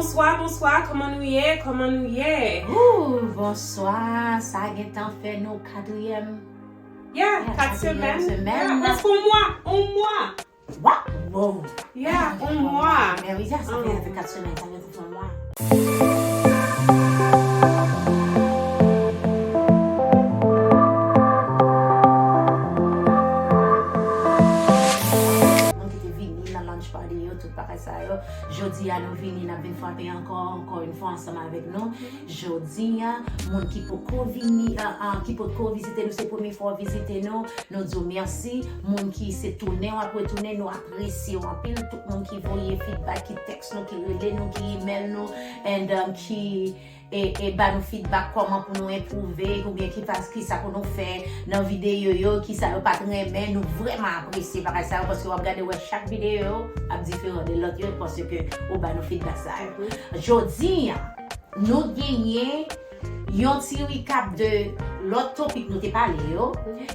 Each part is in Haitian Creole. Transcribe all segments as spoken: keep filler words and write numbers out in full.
Bonswa, bonswa, kòman nou ye? Kòman nou ye? Ooh, bonswa, sa gentan fè nou katriyèm. Yeah, kat semèn. Yeah, prèske yon mwa, yon mwa. Wa! Wow! Yeah, yon mwa. Men wi, sa fè kat semèn, sa gentan fè yon mwa. Moun ki te vini nan launch party yo, tout bagay sa yo. Jodi a nou vini, n ap vin frape ankò, ankò yon fwa ansanm avèk nou. Jodi a, moun ki poko vini, uh, uh, ki poko vizite nou, se premye fwa w vizite nou, nou di w mèsi. Moun ki se tounen w ap retounen, nou apresye w anpil. Tout moun ki voye feedback, ki text nou, ki rele nou, ki email nou, and um, ki e, e ba nou feedback kòman pou nou enpwouve oubyen ki pas ki sa pou nou fè nan videyo yo, ki sa yo pa t renmen, nou vrèman apresye bagay sa yo paske w ap gade wè chak videyo ap diferan de lòt yo paske ou ba nou feedback sa yo. Jodi a, nou genyen yon ti recap de lòt topik nou te pale yo,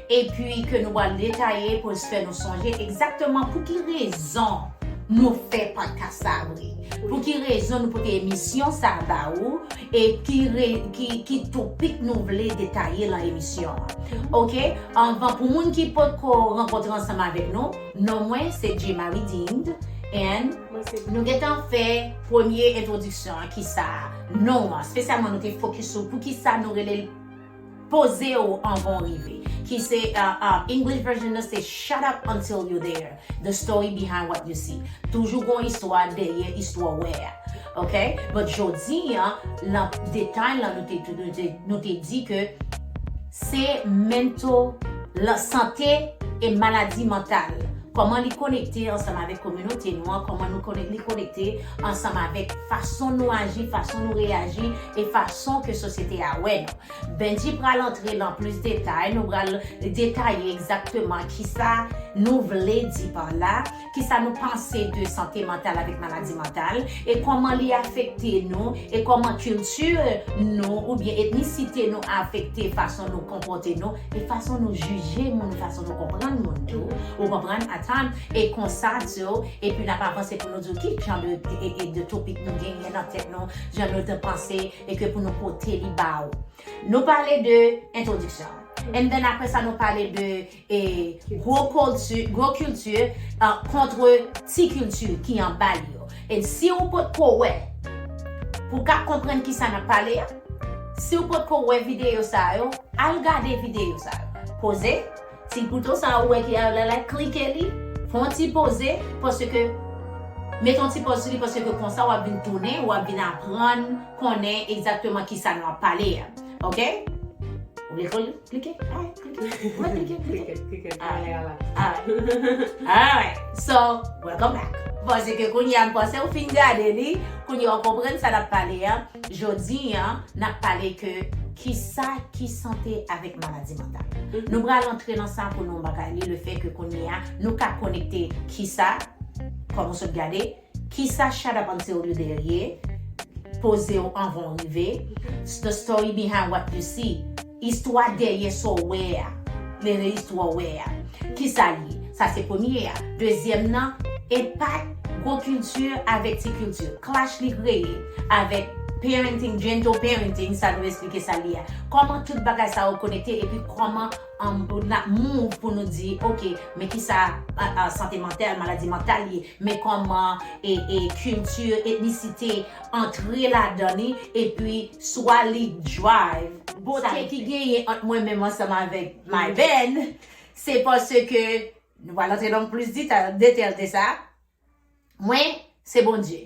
epi ke nou pral detaye pou fè nou sonje egzakteman pou ki rezon nou fè podcast sa vre. Pou ki rezon nou pote emisyon sa ba ou e ki, re, ki, ki topik nou vle detaye lan emisyon an. Ok? Anvan, pou moun ki potko rankontre ansanm avèk nou, non mwen se J Marie Dind and nou gentan fè premye entwodiksyon an ki sa non an, espesyalman nou te fokis sou pou ki sa nou rele l poze w anvan w rive. Ki se uh, uh, English version nan se shut up until you there. The story behind what you see. Toujou gon istwa dèyè istwa w wè a. Ok? But jodi an, lan detay lan nou te, nou te, nou te di ke se mental, la sante e maladi mantal. Kòman li konekte ansanm avèk kominote nou an, kòman nou konek, li konekte ansanm avèk fason nou aji, fason nou reyaji e fason ke sosyete a wè nou. Benji pral antre lan plis detay, nou pral detaye egzakteman kisa nou vle di pa la, kisa nou panse de sante mantal avèk maladi mantal, e kòman li afekte nou, e kòman kilti nou oubyen etnisite nou afekte fason nou konpòte nou, e fason nou jije moun, fason nou konprann moun tou, ou konprann, atan, e konsa tou, epi n ap avanse pou nou di w ki jan de, e, e, de topik nou genyen nan tèt nou, jan nou te panse, e ke pou nou pote li ba ou. Nou pale de entwodiksyon. And then apre sa, nou pale de e, gwo kilti, gwo kilti uh, kontre ti kilti ki anba li yo. E si w potko wè, pou w ka konprann kisa n ap pale a, si w potko wè videyo sa yo, al gade videyo sa yo. Poze, ti bouton sa ou wè ki a la la, klike li, fè yon ti poze, paske mete yon ti pòz sou li, paske konsa w ap vin tounen, w ap vin aprann, konnen egzakteman kisa nou ap pale a. Ok? Ou vle klike? Klike. Alright, klike. Mwen klike, klike. Klike, klike, ale ala. Alright. So, welcome back. Paske kounye a m panse ou fin gade li, kounye a w konprann sa n ap pale a. Jodi a, n ap pale ke kisa ki sante avèk maladi mantal. Nou pral antre nan sa pou nou bagay li, le fè ke kounye a, nou ka konekte kisa, kòm ou sot gade, kisa shut up until you there ye, poze w anvan w rive, the story behind what you see, istwa dèyè sa w wè a, lere istwa w wè a. Kisa l ye? Sa se premye a. Dezyèm nan, enpak gwo kilti avèk ti kilti. Clash li kreye avèk parenting, gentle parenting, sa nou esplike sa l ye a. Kòman tout bagay sa yo konekte epi kòman um, n ap move pou nou di, ok, men kisa uh, uh, sante mantal, maladi mantal ye, men kòman e, e kilti, etnisite antre ladan li, epi swa li drive. Bote ki genyen ant mwen menm ansanm avèk My Ben, se paske nou pral antre nan plis detay, detay de sa. Mwen, se Bondye.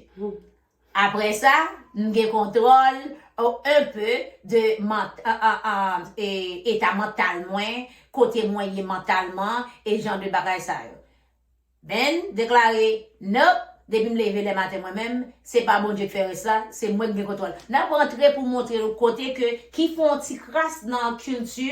Apre sa, m gen kontwòl, oh, un peu de mant, uh, uh, uh, e, eta mantal mwen, kote mwen ye mantalman, e jan de bagay sa yo. Ben deklare, nope, depi m leve lè maten mwen menm, se pa Bondye k fè rès la, se mwen k gen kontwòl. N ap rantre pou montre nou kote ke, ki fè yon ti kras nan kilti,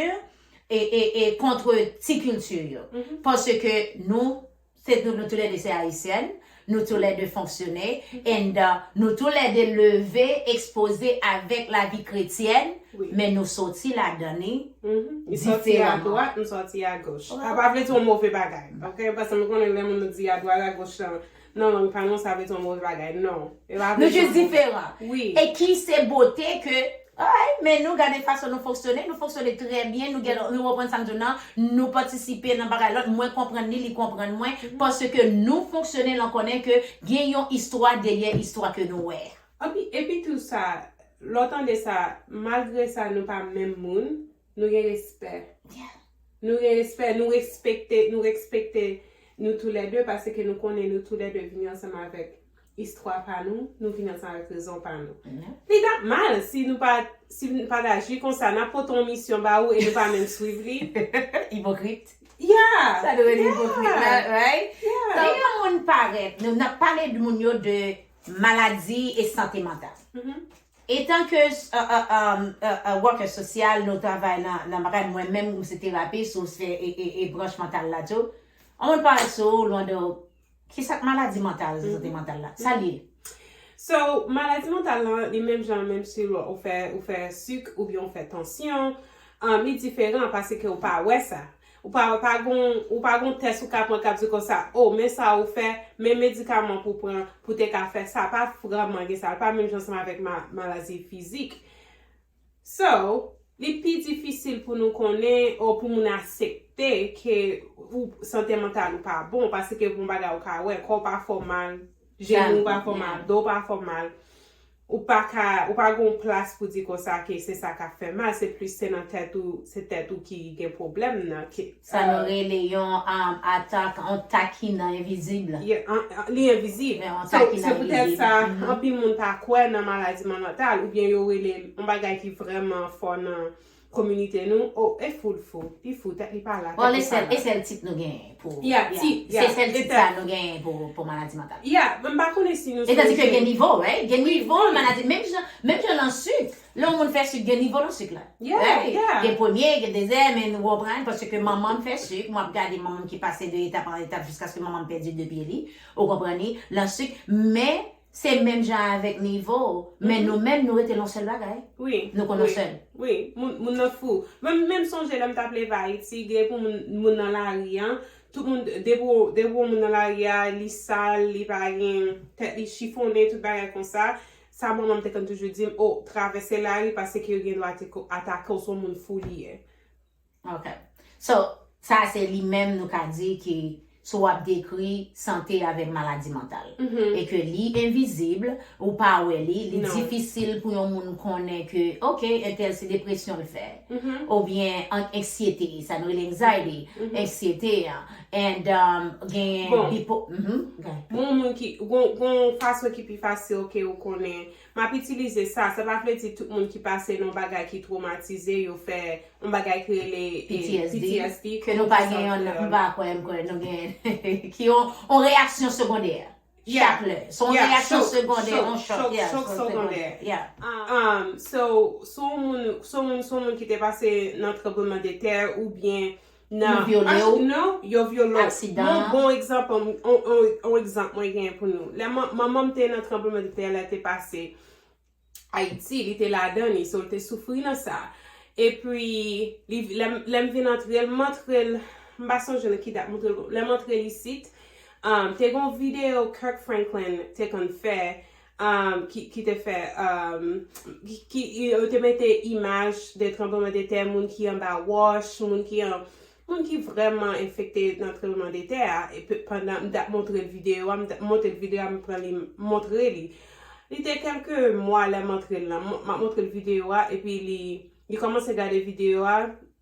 e, e, e kontre ti kilti yo. Paske nou, se nou, nou toulède se ayisyèn, nou toulède fonksyone, and uh, nou toulède leve, ekspoze avèk lavi kretyèn, men nou soti ladan li diferaman. M soti a dwat, m soti a goch. Sa pa vle di yon move bagay, ok? Paske m konnen lè moun di a dwat, a goch lan, nan lang pa nou, sa vle di yon move bagay. Non. E pa vle di yon move. Nou jis diferan. Wi. E ki se bote ke, ay, men nou gade fason nou fonksyone, nou fonksyone trè byen, nou gen, nou konprann sa m di w nan, nou patisipe nan bagay lòt, mwen konprann li, li konprann mwen, paske nou fonksyone lan konnen ke gen yon istwa dèyè istwa ke nou wè a. Epi, epi tou sa, lè w tande sa, malgre sa, nou pa menm moun, nou gen respè. Nou gen respè, nou respekte, nou respekte nou toulède, paske nou konnen nou toulède vini ansanm avèk istwa pa nou, nou vini ansanm avèk rezon pa nou. Li t ap mal si nou pa, si nou pa t aji konsa, n ap pote yon misyon ba ou e nou pa menm swiv li. Ipokrit. Yeah. Sa dwe vin ipokrit la, right? Yeah. Lè yon moun parèt, nou, n ap pale de moun yo de maladi e sante mantal. Etan ke uh, uh, um, uh, uh, worker sosyal, nou travay nan, nan bagay, mwen menm, m se terapis, ou se e, e, e branch mantal la tou. Yon moun parèt sou ou, Lwando, ki sa k maladi mantal, sante mantal la? Sa l ye? So, maladi mantal lan, li menm jan, menm si ou fè, ou fè sik oubyen ou fè tansyon, um, li diferan paske ou pa wè sa. Ou pa, ou pa gon, ou pa gon tès ou ka pran k ap di konsa, o, men sa ou fè, men medikaman pou pran, pou te ka fè sa. Pa vrèman gen sa. Li pa menm jan ansanm avèk ma, maladi fizik. So, li pi difisil pou nou konnen, o pou moun aksepte ke ou, sante mantal ou pa bon, paske pou yon bagay ou ka wè, kò w pa fè w mal, jenou w pa fè w mal, do w pa fè w mal. Ou pa ka, ou pa gon plas pou di konsa ke se sa k ap fè mal, se plis se nan tèt ou, se tèt ou ki gen pwoblèm nan. Sa nou rele yon um, atak, yon takina envizib. Yeah, an- an- li envizib. Yeah, yon takina envizib. So, se poutèt sa, anpil moun pa kwè nan maladi mantal, oubyen yo rele l yon bagay ki vrèman fò nan kominote nou, o, e fou l fou, li fou, tèt li pa la, tèt li pa la. Bon, e sèl, e sèl tit nou genyen pou, yeah, yeah, tit, yeah, se sèl tit sa nou genyen pou, pou maladi mantal. Yeah, men m pa konnen si nou sonje. E tandike gen nivo, right? Gen nivo maladi, menm jan, menm jan lan sik, lè yon moun fè sik, gen nivo lan sik la. Yeah, right? Yeah. Gen premye, gen dezyèm, e nou konprann, paske manman m fè sik, mwen ap gade manman m ki pase de etap an etap jiskaske manman m pèdi de pye li, ou konprann li, lan sik, men se menm jan avèk nivo, men nou menm, nou rete lan sèl bagay. Wi, nou konn yon sèl. Wi, moun, moun nan fou. Mwen menm sonje lè m t ap leve Ayiti, gen pou moun, moun nan lari an, tout moun, depi w, depi w moun nan lari a, li sal, li pa gen, tèt li chifonnen, tout bagay konsa. Sa manman m te konn toujou di m, o, travèse lari paske yo gen dwa atake w, se yon moun fou li ye. Ok. So, sa se li menm nou ka di ki si w ap dekri sante avèk maladi mantal. E ke li envizib, ou pa wè li, li difisil pou yon moun konnen ke, ok, entèl se depresyon l fè. Oubyen an- anksiyete, sa nou rele anxiety, anksiyete an. And um, gen bipo- mhm, ok. Bon, moun ki, gon, gon fason ki pi fasil ke ou konnen. M ap itilize sa, sa pa vle di tout moun ki pase nan yon bagay ki twomatize, yo fè yon bagay ki rele, eh, P T S D, P T S D, ke nou pa gen yon, m pa kwè, m kwè nou gen, ki yon, yon reyaksyon segondè. Chak lè. Se yon reyaksyon segondè, yon chòk, yeah, chòk segondè. Yeah. Um, so, si yon moun, si yon moun, si yon moun ki te pase nan tranbleman de tè oubyen nan, nou vyole w, non, yo vyole w. Aksidan. Yon bon egzanp, yon, yon, yon egzanp mwen genyen pou nou. Lè man- manman m te nan tranbleman de tè, lè te pase, Ayiti, li te ladan li, so l te soufri nan sa. Epi, li, lè, m- lè m vin antre l, m antre l, m pa sonje nan ki dat m antre l, lè m antre l isit, um, te gen yon videyo Kirk Franklin te konn fè, um, ki, ki te fè, um, ki, ki, yo te mete imaj de tranbleman de tè, moun ki anba wòch, moun ki an- moun ki vrèman enfekte nan tranbleman de tè a, e pe- pandan m t ap montre l videyo a, m t ap montre l videyo a, m pran li, m montre li. Li te kèlke mwa lè m montre l lan, m ap montre l videyo a, epi li, li kòmanse gade videyo a.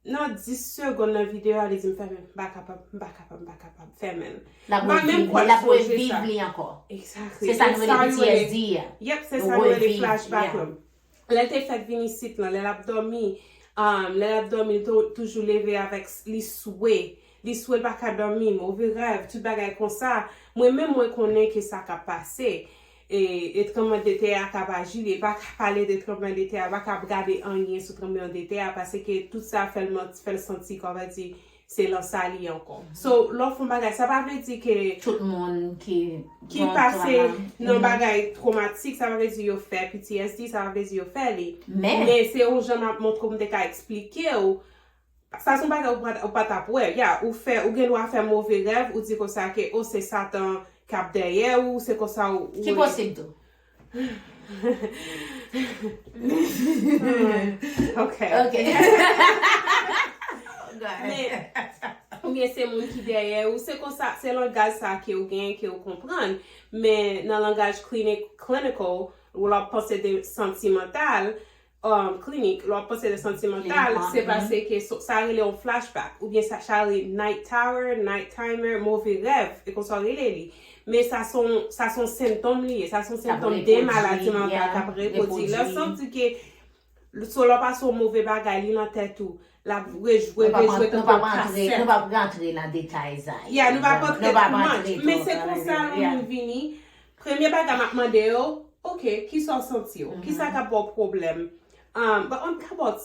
Nan dis segonn nan videyo a, li di m fèmen, m pa kapab, m pa kapab, m pa kapab, fèmen l. M pa menm kwè l sonje sa. L ap reviv li ankò. Exactly. Se sa nou rele P T S D a. Yep, se sa nou rele flashback lan. Lè l te fèk vin isit lan, lè l ap dòmi, um, lè l ap dòmi, li tou- toujou leve avèk s- li swe. Li swe, l pa ka dòmi, move rèv, tout bagay konsa. Mwen menm, mwen konnen ke sa ka pase. E, e tranbleman de tè a ka pa jile, pa ka pale de tranbleman de tè a, pa ka gade anyen sou tranbleman de tè a, paske tout sa fè l manti, fè l santi, kòman di, se lan sa li ye ankò. So, lè w fè yon bagay, sa pa vle di ke tout moun ki ki pase nan bagay twomatik, sa pa vle di yo fè P T S D, sa pa vle di yo fè li. Men se yon jan m ap montre w, m te ka eksplike w. Sa se yon bagay ou pa, ou pa t ap wè. Ya, ou fè, ou gen dwa fè move rèv, ou di konsa ke, o, se Satan k ap dèyè ou, se konsa ou. Ki posib tou. Ok. Ok. Men, oubyen se moun ki dèyè ou, se konsa, se langaj sa ke ou genyen, ke ou konprann. Men nan langaj klinik, clinical, ou l ap panse de santimantal, um, klinik, lè w ap panse de santimantal, se paske sa rele yon flashback, oubyen sa, sa rele night terror, night nightmare, move rèv, e konsa w rele li. Men sa se yon, sa se yon sentòm li ye, sa se yon sentòm de maladi mantal k ap repwodui. Lè w santi ke, so lè w pase yon move bagay, li nan tèt ou, l ap rejwe, rejwe tankou yon kasèt. Nou p ap rantre nan detay sa yo. Yeah, nou p ap rantre too much. Men se konsa lè yon moun vini, premye bagay m ap mande yo, ok, kisa w santi yo? Kisa k ap ba w pwoblèm? Um, but m ka ba w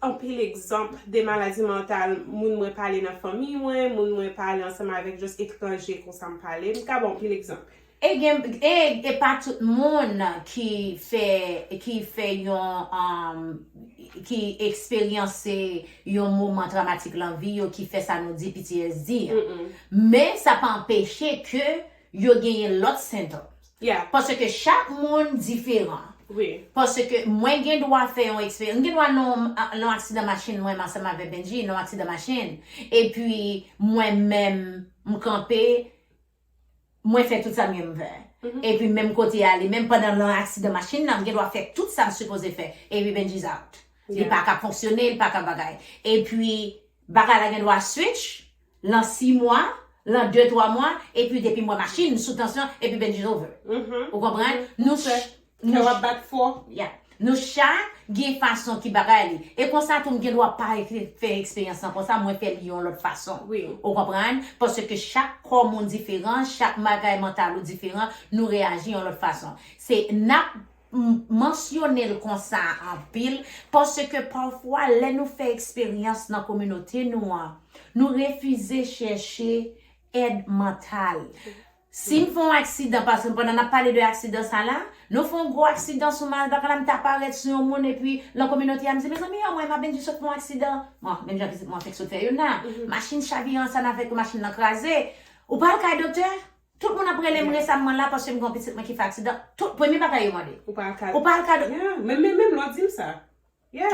anpil egzanp de maladi mantal, moun mwen pale nan fanmi mwen, moun mwen pale ansanm avèk just etranje konsa m pale. M ka ba w anpil egzanp. E gen, e, e pa tout moun ki fè, ki fè yon, um, ki eksperyanse yon moman twamatik lan vi yo ki fè sa nou di P T S D a. Men sa pa anpeche ke yo genyen lòt sentòm. Paske chak moun diferan. Paske mwen gen dwa fè yon eksperyans. Mwen gen dwa nan yon aksidan machin mwen ansanm avèk Benji, nan yon aksidan machin. Epi mwen menm, m kanpe, mwen fè tout sa m gen m fè. Epi menm kote a, li menm pandan nan aksidan machin nan, m gen dwa fè tout sa m sipoze fè. Epi Benji's out. Li pa ka fonksyone, li pa ka bagay. Epi bagay la gen dwa switch, lan sis mwa, lan de twa mwa, epi depi m wè machin sou tansyon, epi Benji's over. Ou konprann? Nou ch- Kè w ap bat fò. Yeah. Nou chak gen fason ki bagay li. E konsa tou m gen dwa pa fè eksperyans lan konsa, mwen fè li yon lòt fason. Ou konprann? Paske chak kò moun diferan, chak bagay mantal ou diferan, nou reyaji yon lòt fason. Se n ap m- mansyone l konsa anpil, paske pafwa lè nou fè eksperyans nan kominote nou an, nou refize chèche èd mantal. Si m fè yon aksidan, paske pandan n ap pale de aksidan sa la, nou fè yon gwo aksidan sou Malbak la, m ta parèt sou yon moun epi nan kominote a, m di, mezanmi, an mwen, m ap Benji sot fè yon aksidan. Bon, menm jan pitit mwen fèk sot fè youn la. Machin chavire ansanm avèk machin nan kraze. Ou pa al kay doktè? Tout moun ap rele m resamman la paske m gen yon pitit mwen ki fè aksidan. Tout, premye bagay yo mande. Ou pa al kay doktè? Ou pa al kay doktè?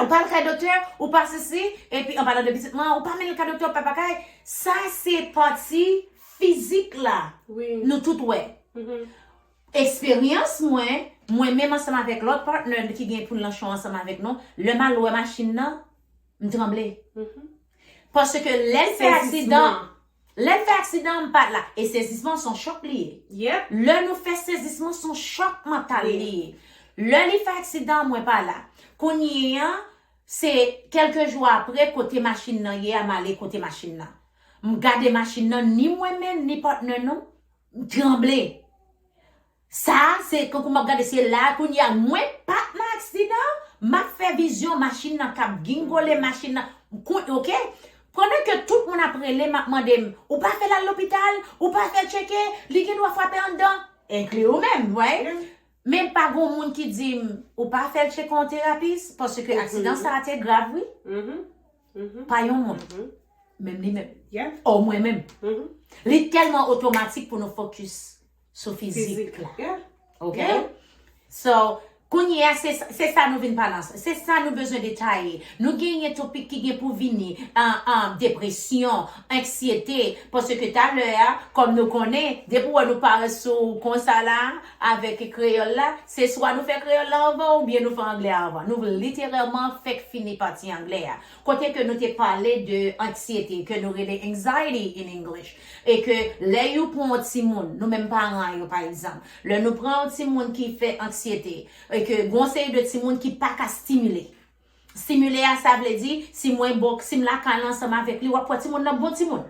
Ou pa al kay doktè, ou pa sesi, epi an palan de pitit mwen, ou pa mennen l kay doktè, ou pa bagay. Sa se pati fizik la. Nou tout wè. Eksperyans mwen, mwen menm ansanm avèk lòt partner ki gen pou l nan show ansanm avèk nou, lè m al wè machin nan, m tranble. Paske lè l fè aksidan, lè l fè aksidan, m pa t la. E sezisman se yon chòk li ye. Lè nou fè sezisman, se yon chòk mantal li ye. Lè li fè aksidan, mwen pa la. Kounye a, se kèlke jou apre, kote machin nan ye a, m ale kote machin nan. M gade machin nan, ni mwen menm, ni partner nou, m tranble. Sa, se kankou m ap gade, se la, kounye a, mwen pa t nan aksidan, m ap fè vizyon machin nan k ap gingole, machin nan, oke? Pandan ke tout moun ap rele m, ap mande m, ou pa fè l al lopital, ou pa fè l tcheke, li gen dwa frape anndan, enkli ou menm, right? Men pa gen moun ki di m, ou pa fè l tcheke yon terapis, paske aksidan sa a te grav, wi. Pa yon moun. Menm li menm. O mwen menm. Li tèlman otomatik pou nou fokis sou fizik la. Ok? So, kounye a, se, se sa nou vin pale ansanm. Se sa nou bezwen detaye. Nou genyen topik ki gen pou vini, an, an, depresyon, anksyete, paske talè a, kòm nou konnen, depi w wè nou parèt sou konsa la, avèk kreyòl la, se swa nou fè kreyòl la anvan oubyen nou fè anglè a anvan. Nou literalman fèk fini pati anglè a. Kote ke nou te pale de anksyete, ke nou rele anxiety in English. E ke lè yo pran yon timoun, nou menm paran yo pa egzanp, lè nou pran yon timoun ki fè anksyete, e ke gon seri de timoun ki pa ka stimile. Stimile a, sa vle di, si mwen bon, si m lakay la ansanm avèk li, w ap wè timoun nan bon timoun.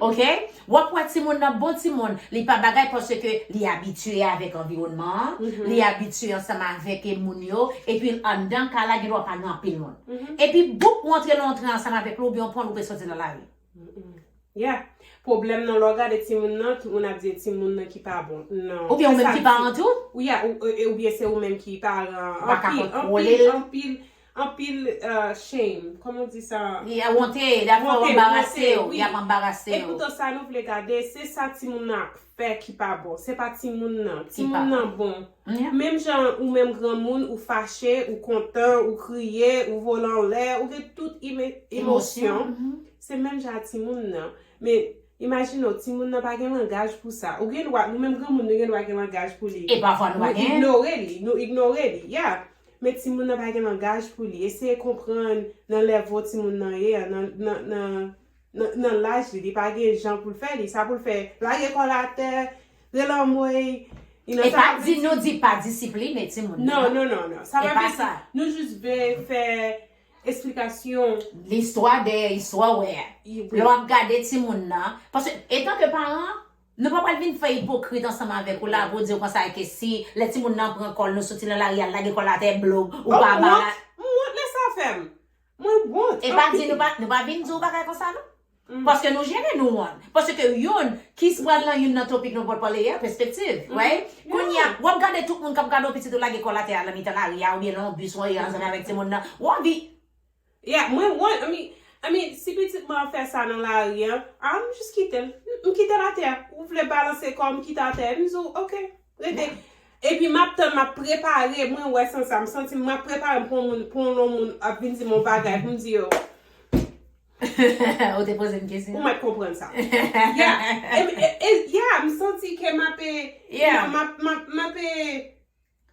Ok? W ap wè timoun nan bon timoun. Li pa bagay paske li abitye avèk anviwònman an, li abitye ansanm avèk e moun yo, epi anndan kay la gen dwa pa gen anpil moun. Epi bouk, ou antre nan yon tren ansanm avèk li oubyen yon pon, ou pe soti nan lari. Yeah. Pwoblèm nan, lè w gade timoun nan, tout moun ap di timoun nan ki pa bon. Non. Oubyen ou menm ki paran tou? Yeah, ou, e, oubyen se ou menm ki paran. Ou pa ka kontwole l. Anpil, anpil, anpil uh, shame. Kòman w di sa? Li a wonte, li ap fè w anbarase w, li ap anbarase w. Epoutan sa nou vle gade, se sa timoun nan ap fè ki pa bon. Se pa timoun nan. Timoun nan bon. Menm jan ou menm granmoun, ou fache, ou kontan, ou kriye, ou vole anlè, ou gen tout emosyon. Se menm jan a timoun nan. Men, imajine w, timoun nan pa gen langaj pou sa. Ou gen dwa, nou menm granmoun, nou gen dwa gen langaj pou li. E pafwa nou pa gen. Nou ignore li, nou ignore li, yeah. Men timoun nan pa gen langaj pou li. Eseye konprann nan level timoun nan ye a, nan, nan, nan, nan, nan laj li. Li pa gen jan pou l fè li. Sa pou l fè, lage kò l atè, rele anmwey. E pa di nou di pa disipline timoun nan. Non, non, non, non. Sa pa vle di nou jis vle fè esplikasyon. Listwa dèyè istwa w wè a. Lè w ap gade timoun nan. Paske, etanke paran, nou pa pral vin fè ipokrit ansanm avèk ou la pou di w konsa ke si lè timoun nan pran kò l, nou soti nan lari a, l lage kò l atè, blob, ou pa ba. M wont lè sa fè m. Mwen wont. E pa di nou pa, nou pa vin di w bagay konsa non. Paske nou jere nou wont. Paske youn, ki pral nan youn nan topik nou pral pale a, pèspektiv, right? Kounye a, w ap gade tout moun k ap gade yon pitit ou lage kò l atè a nan mitan lari a, oubyen nan yon bis, w ansanm avèk timoun nan. W anvi. Yeah, mwen, mwen, I mean, I mean, si pitit mwen ap fè sa nan lari a, ah, m jis kite l. M kite l atè. Ou vle balanse kò w, m kite atè. M di w, ok, rete. Epi m ap tann, m ap prepare, mwen wè san sa, m santi m ap prepare m pou yon moun, pou yon lòt moun ap vin di m yon bagay, pou m di yo. Ou te poze m kesyon. Ou mèt konprann sa. Yeah. E, e, e, yeah, m santi ke m ape, yeah, m ap, m ap, m ape.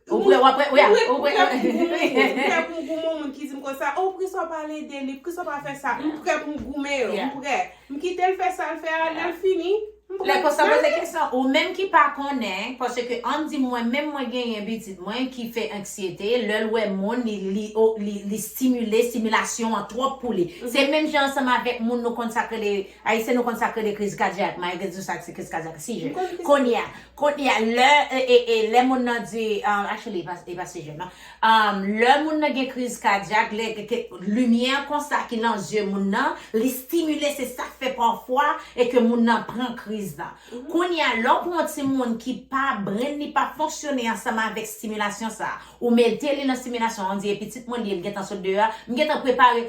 Ou prè, w ap prè, yeah, ou prè. M prè pou m goumen yon moun ki di m konsa, oh, poukisa w pa lede li, poukisa w pa fè sa? M prè pou m goumen yo, m prè. M kite l fè sa l fè a, lè l fini, m pran. Lè konsa poze kesyon, ou menm ki pa konnen, paske ann di mwen, menm mwen genyen pitit mwen ki fè anksyete, lè l wè moun, li, li, li, li stimile, stimulasyon an twòp pou li. Se menm jan ansanm avèk moun nou konn sa k rele, Ayisyen nou konn sa k rele kriz kadyak, m a egzanp sa se kriz kadyak, si je. Kounye a, kounye a, lè, e, e, e, lè moun nan di, um, actually, e pa, e pa si je, non. Um, lè moun nan gen kriz kadyak, lè, ke, ke, limyè konsa ki nan zye moun nan, li stimile, se sa k fè pafwa e ke moun nan pran kriz la. Kounye a, lè w pran yon timoun ki pa brenn li pa fonksyone ansanm avèk stimulasyon sa, ou mete li nan stimulasyon, on dirait pitit mwen li ye, l gentan sot deyò a, m gentan prepare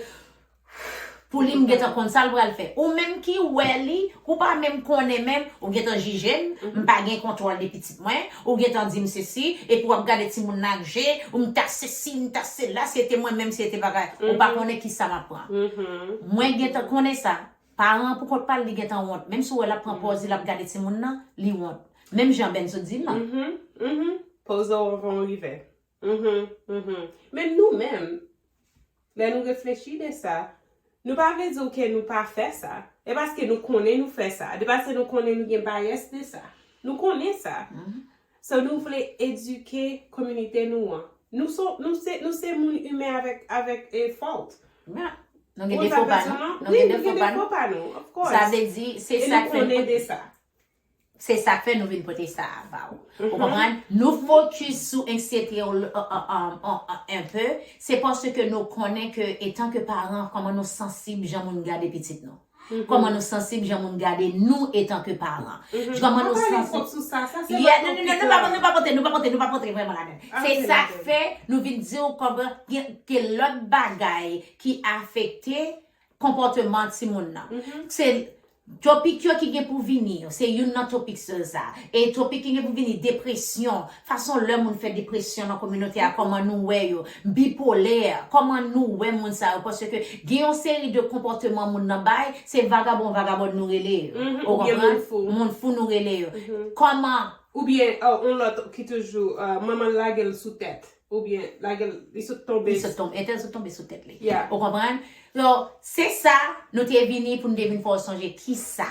pou li, m gentan konn sa l pral fè. Ou menm ki wè li, ou pa menm konnen menm, ou gentan jije m, m pa gen kontwòl de pitit mwen, ou gentan di m sesi, epi w ap gade timoun nan ak je, ou m ta sesi, m ta sela, si se te mwen menm, si se te bagay, ou pa konnen kisa m ap pran. Mwen gentan konnen sa. Paran an pou kont pa l, li gentan wont. Menm si w wè l ap pran pòz li, l ap gade timoun nan, li wont. Menm jan Benzo di l lan. Poze w anvan w rive. Mhm, mhm. Men nou menm, lè nou reflechi de sa, nou pa vle di ke nou pa fè sa. E paske nou konnen nou fè sa. De paske nou konnen nou gen bias de sa. Nou konnen sa. So nou vle edike kominote nou an. Nou se, nou se, nou se moun imen avèk, avèk e, fòt. Nou gen defo pa nou. Nou gen defo pa nou. Sa vle di, se sa k fè nou. Se sa k fè nou vin pote sa a ba w. Ou konprann? Nou fokis sou anksyete w enpe, se paske nou konnen ke etanke paran, kòman nou sansib jan moun gade pitit nou. Kòman nou sansib jan moun gade nou etanke paran. Kòman nou sansib. Non, non, non, nou pa, nou pa pote, nou pa pote, nou pa pote vrèman ladan. Se sa k fè nou vin di w kòman gen, gen lòt bagay ki afekte konpòteman timoun nan. Se topik yo ki gen pou vini yo, se youn nan topik sa. E topik ki gen pou vini, depresyon, fason lè moun fè depresyon nan kominote a, kòman nou wè yo, bipolè, kòman nou wè moun sa yo, paske gen yon seri de konpòteman moun nan bay, se vagabon, vagabòn nou rele yo. Ou konprann? Moun fou nou rele yo. Kòman? Oubyen, yon lòt ki toujou, manman l lage l sou tèt. Oubyen, lage l, li sot tonbe. Li sot tonbe, entèl sot tonbe sou tèt li. Ou konprann? So, se sa, nou te vini pou nou te vin fè w sonje kisa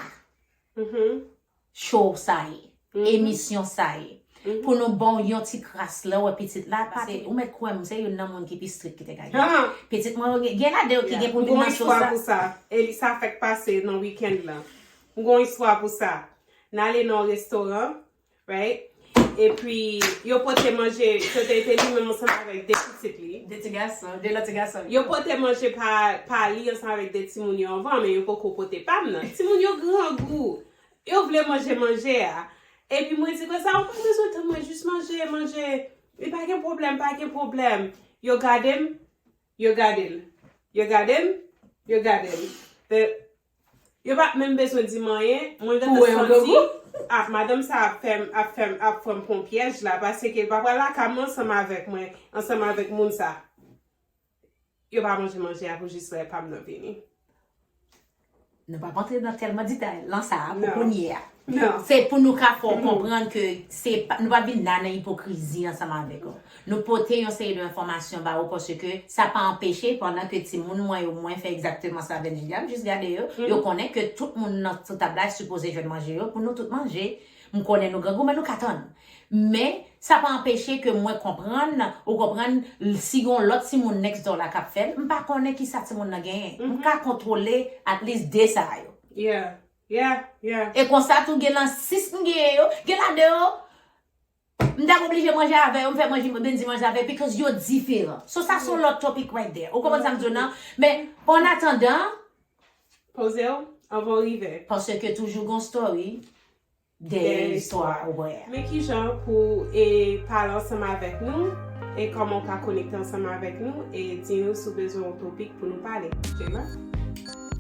show sa ye, emisyon sa ye. Pou nou ba w yon ti kras lè w wè pitit la, paske ou mèt kwè m, se youn nan moun ki pi strik ki te ka gen. Pitit mwen yo gen, gen ladan yo ki gen pou vin nan show sa. M gon istwa pou sa. E li sa fèk pase nan wikenn lan. M gon istwa pou sa. N ale nan yon restoran, right? Epi, yo pote manje, kote te li menm ansanm avèk de pitit li. De ti gason, de lòt ti gason. Yo pote manje pa, pa li ansanm avèk de timoun yo anvan, men yo poko pote pa m nan. Timoun yo grangou. Yo vle manje manje a. Epi mwen di konsa, ou pa bezwen tann mwen, jis manje, manje. Li pa gen pwoblèm, pa gen pwoblèm. Yo gade m, Yo gade l. Yo gade m. Yo gade m. Yo pa menm bezwen di m anyen. Mwen gentan santi, ah, madanm sa ap fè m, ap fè m, ap fè m pran pyèj la, paske l pa pral lakay mwen ansanm avèk mwen, ansanm avèk moun sa. Yo pa manje manje a pou jis lè pa m nan vini. Nou p ap antre nan tèlman detay lan sa a pou kounye a. Se pou nou ka fè w konprann ke se pa, nou pa vin la nan ipokrizi ansanm avèk ou. Nou pote yon seri de enfòmasyon ba ou paske sa pa anpeche pandan ke timoun mwen yo mwen fè egzakteman sa Benji di a, m jis gade yo, yo konnen ke tout moun nan sou tab la sipoze jwenn manje yo pou nou tout manje. M konnen nou grangou, men nou ka tann. Men, sa pa anpeche ke mwen konprann, ou konprann, si gon lòt timoun next door la k ap fè l, m pa konnen kisa timoun nan genyen. M ka kontwole at least de sa yo. Yeah, yeah, yeah. E konsa tou gen nan sis m genyen yo, gen ladan yo, m t ap oblije manje avè yo, m fè manje, Benji manje avè yo, because yo diferan. So sa se yon lòt topic right there. Ou konprann sa m di w nan? Men, an atandan, Poze w anvan w rive. Paske toujou gon story dèyè istwa, ou wè. Men kijan pou e pale ansanm avèk nou e kòman w ka konekte ansanm avèk nou e di nou si w bezwen yon topik pou nou pale. Jema?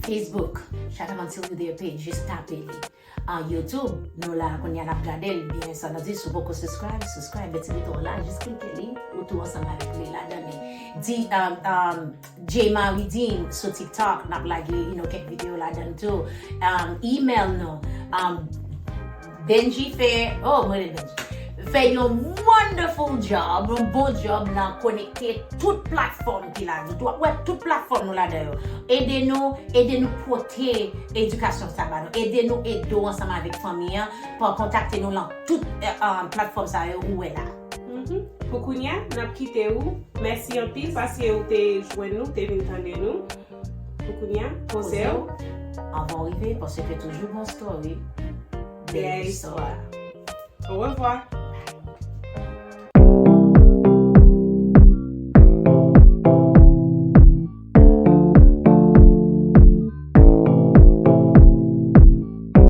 Facebook, Chatham Until You There page, jis tape li. An YouTube, nou la kounye a n ap gade l byen, sa vle di si w poko subscribe, subscribe, men ti bouton la, jis klike li, ou tou ansanm avèk li ladan li. Di, um, um, Jema Redeem sou TikTok, n ap lage, you know, kèk videyo ladan tou. Um, email nou. Um, Benji fè, oh, mwen rele Benji. Fè yon wonderful job, yon bon job nan konekte tout platfòm ki la. W ap wè tout platfòm nou ladan yo. Ede nou, ede nou pote edikasyon sa ba nou. Ede nou ede w ansanm avèk fanmi an. Pa kontakte nou lan tout eh, um, platfòm sa yo ou wè la. Mhm. Pou kounye a, n ap kite ou. Mèsi anpil paske ou te jwenn nou, te vin tande nou. Pou kounye a, poze w. Anvan w rive, paske toujou gon story dèyè istwa. Orevwa.